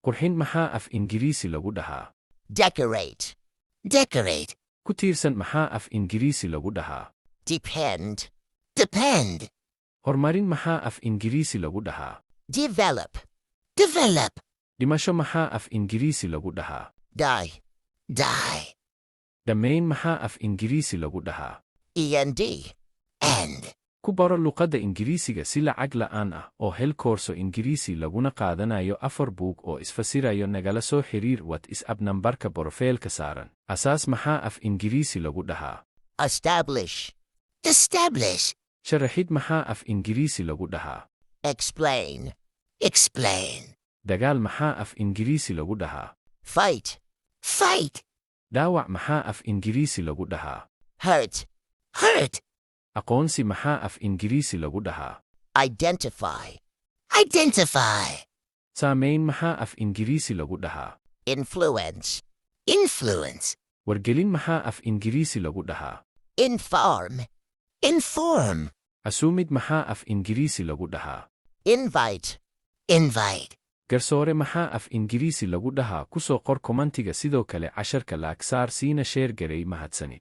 Qurxin maxaa af Ingiriisi lagu dhahaa? Decorate. Decorate. Ku tiirsan maxaa af Ingiriisi lagu dhahaa? Depend. Depend. Horumarin maxaa af Ingiriisi lagu dhahaa? Develop. Develop. Dhimasho maxaa af Ingiriisi lagu dhahaa? Die. Die. Dhammayn maxaa af Ingiriisi lagu dhahaa? END. End. Ku baro luqadda Ingiriisiga si lacag la'aan ah oo hel koorso Ingiriisi laguna qaadanayo afar buug oo isfasirayo. Nagala soo xiriir WhatsApp nambarka profile-ka saaran. Asaas maxaa af Ingiriisi lagu dhahaa? Establish. Establish. Sharaxid maxaa af Ingiriisi lagu dhahaa? Explain. Explain. Dagaal maxaa af Ingiriisi lagu dhahaa? Fight. Fight. Dhaawac maxaa af Ingiriisi lagu dhahaa? Hurt. Hurt. Aqoonsi maxaa af Ingiriisi lagu dhahaa? Identify. Identify. Saamayn maxaa af Ingiriisi lagu dhahaa? Influence. Influence. Wargelin maxaa af Ingiriisi lagu dhahaa? Inform. Inform. Casuumid maxaa af Ingiriisi lagu dhahaa? Invite. Invite. Garsoore maxaa af Ingiriisi lagu dhahaa? Ku soo qor comment-iga. Sidoo kale casharka like saar, siina share garee. Mahadsanid.